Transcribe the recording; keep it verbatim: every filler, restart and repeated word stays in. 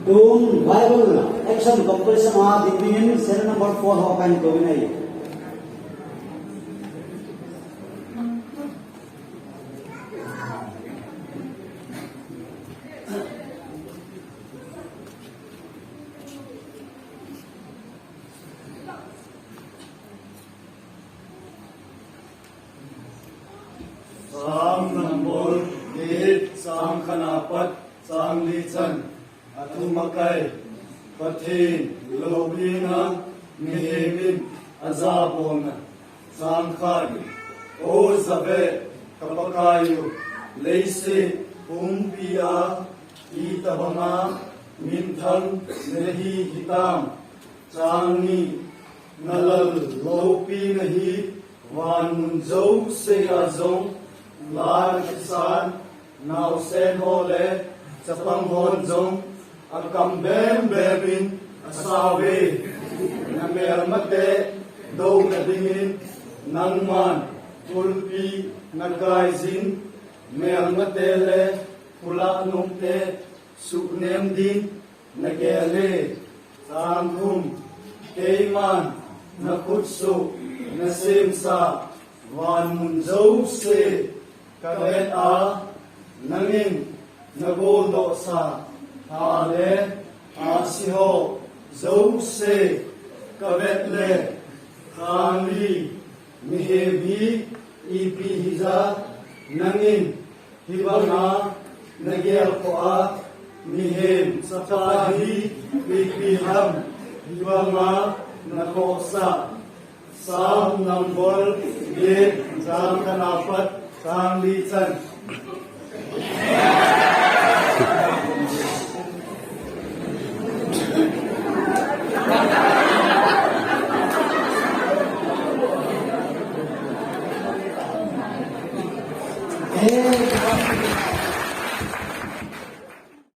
Tun Bible action compilation a ding dingin serial number four ho kahin tou in ahi. Sam number eight, chang khat apat chang li chan. Athumakai, Pathen loupina mihem in ajabolna. Chang khat. O Jahve, ka Pakai u, leiset pumpi a itobanga minthang nahi hitam. Chang ni. Nalal loupina hi van mun jouse a jong la nakisan, naosen ho le chapang hon jong akam bembem in asauve. Namelmate douna dingin nangman kulpi nakaijin, melmate le khulaknungte suhnem ding nagel e. Chang thum. Keiman nakhutsoh nasemsa van mun jouse kavet a, nangin nagoldohsa tha le ahsi ho jouse kavet le, chang li. Mihem hi ipi hija, nangin hibanga nagelkhoh a, mihem chapa hi ipi ham hibanga nakhohsah. Sam number eight, chang khat apat chang li chan.